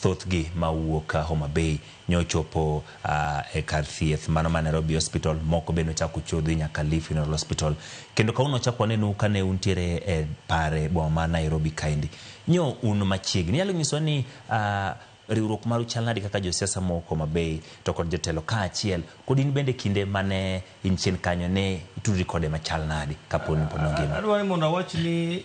Thothgi mawuok Homa Bay nyochopo e kar thieth mano ma Nairobi Hospital, moko be nochako chodhi nyaka Lifi General Hospital. Kendo kawuono wachako wanenu kane untiere e pare boma ma Nairobi kaendi. Nyo un machiegni. Inyalo nyisowa ni riwruok maru chal nade kaka josiasa mowuok Homa Bay to kod jotelo kaachiel kod in bende kinde mane in chien kanyo ne itudri kode machal nade kapo ni pod nongima? Adwaro ni mondo awach ni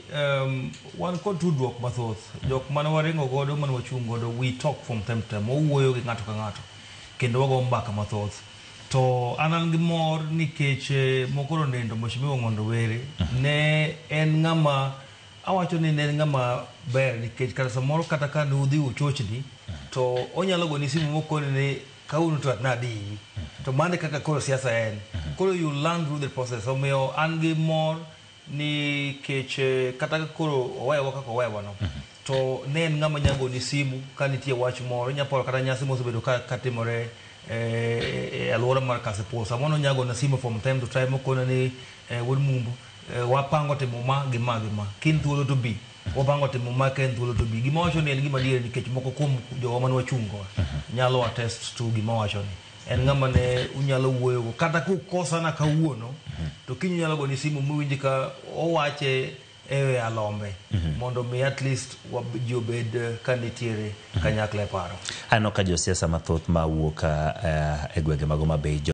wan kod tudruok mathoth. Jok mane waringo godo, mane wachung' godo, we talk from time to time. Wawuoyo gi ng'ato ka ng'ato kendo wago mbaka mathoth. To an an gi mor nikech mokoro nindo Mheshimiwa Ong'ondo Were ne en ng'ama awacho ni ne en ng'ama ber nikech kata samoro kata ka ne udhi uchochni to onyalo goni simu mokoni ni kawuono to nadiyi. To mano e kaka koro siasa en. Koro you learn through the process. Omiyo an gi mor nikech kata ka koro owewa kaka owewa no, to ne en ng'ama nya goni simu ka nitie wach moro. Inya paro kata nyasi mosebedo ka timore e alwora mar Kasipul. Samoro onya gona simu from time to time okona ni wuod Mumbo, wapango timo ma gi ma gi ma. Ka in thuolo to bi. Wapango timo ma ka en thuolo to bi. Gima awacho ni en gima adier nikech moko kuom jowa mane wachung' go nyalo attest to gima awacho ni. En ng'ama ne unyalo wuoyo go kata kukosana kawuono to kiny unyalo gone simu miwinj ka owache e alombe mondo mi at least ji obed ka nitiere kanyakla e paro. Aneno ka josiasa mathoth mawuok e gwenge mag Homa Bay.